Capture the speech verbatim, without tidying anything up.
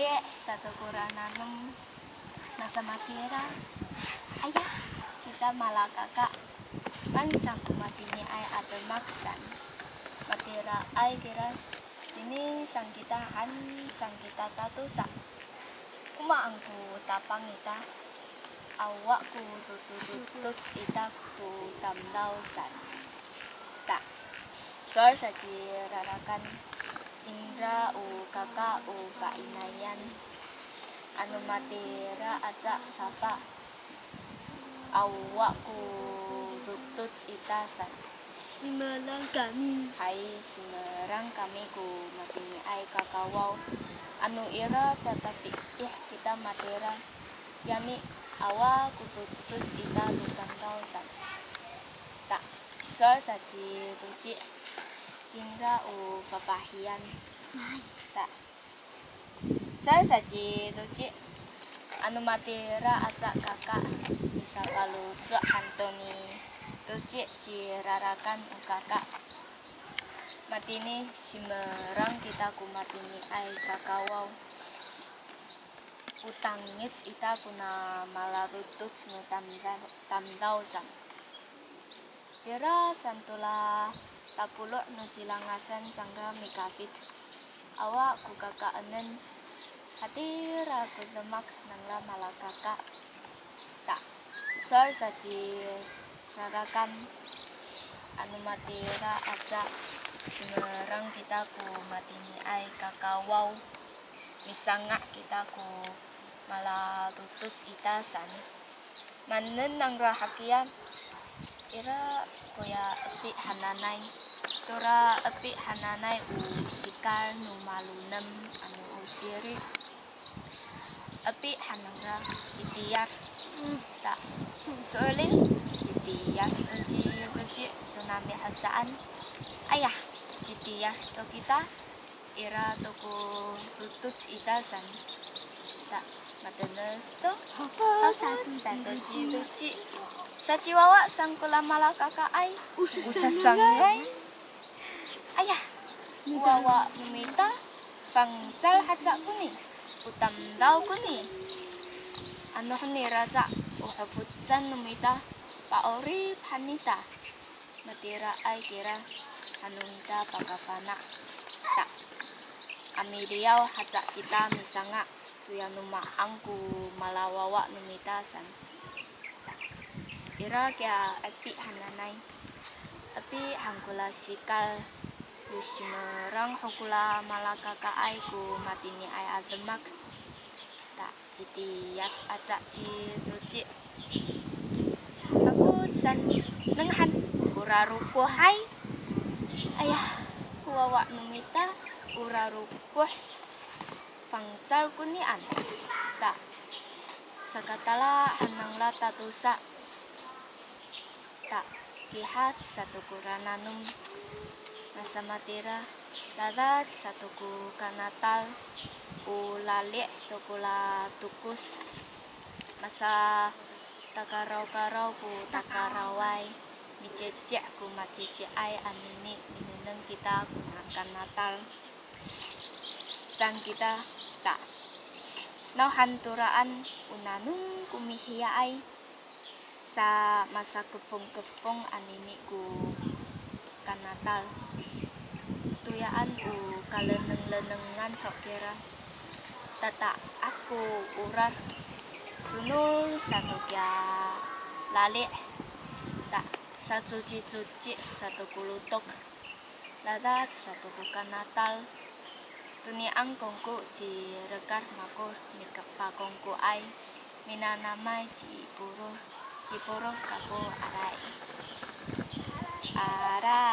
Sato kora nanom, masamatira. Aya, kita malakaka. Maan saan ko matiniay a demak saan. Matiraay kira. Tini saan kita han saan kita tatosa. O maan ko tapang ita. Awa ko totototoc ita to tamdaw saan. Ta, sowal sa ci Rarakan, cingra o kaka o fainayan. Ano matira aca safa, awa ko totoc ita saan. Simerang kami. Hay, simerang kami ko matiniay kakawaw. Ano ira catatipih kita matira. Yami, awa ko totoc ita to tamdaw saan. Ta, sowal sa ci Toci, cingra o fafahiyan. Ta, sowal sa ci Toci, ano matira aca kaka, misafaloco' han to ni Toci ci Rarakan o kaka. Matini, simerang kita ko matiniay kakawaw. O tangic ita kona malatotoc no tamdaw, tamdaw saan. Ira saan tora tapolo' no Cilangasan cangra mikafit. Awa ko kakaenen, hatira ko demak nangra malakaka. Ta, sowal sa ci Rarakan, ano matira aca, simerang kita ko matiniay kakawaw. Misanga' kita ko malatotoc ita saan. Maanen nangra hakiya, ira koya epi hananay. Tora epi hananay o sikal no malonem ano o siri. Epi han nangra i tiyad. Ta, so'elin ci tiyad to ci Feci to nami hecaan. Aya, ci tiyad to kita. Ira to ko totoc ita saan. Ta, matenes to. Hopot sato ci Toci. Sa ci wawa saan ko la malakakaay. O sasangay. Aya, wawa no mita, fangcal haca koni, o tamdaw koni. Ano honi raca, o hofocan no mita, pa'orip han ita. Matiraay kira, han no mita pakafana'. Ta, a miliyaw haca kita misanga', toya no maan ko malawawa no mita saan. Ira kiya epi hananay. Epi han ko la sikal, yo simerang ho ko la malakakaay ko matiniay a demak. Ta, ci tiyad aca ci Toci. Hopot saan, neng han, o rarokohay. Aya, wawa no mita, o rarokoh. Fangcal konian. Ta, sakatala han nangra tatosa. Ta, kihac sato kora nanom. Masamatira, ladac sato ko kanatal. O lali' to ko la tokos. Masatakarawkaraw ko takaraway. Miceci' ko maceci'ay anini minengneng kita kona kanatal. Saan kita ta. Nawhan toraan o nanom ko mihiyaay. Sa masakefongkefong anini ko kanatal. Toyaan o kalenenglenengan ho kira. Tata'ak ko orar. Sonol sato kiya lali'. Ta, sacocicoci sato ko lotok. Ladac sato ko kanatal. Tonian kongko ci Rekar Makor mikapakongkoay. Minanamay ci Poror, ci Poror kako aray. Aray.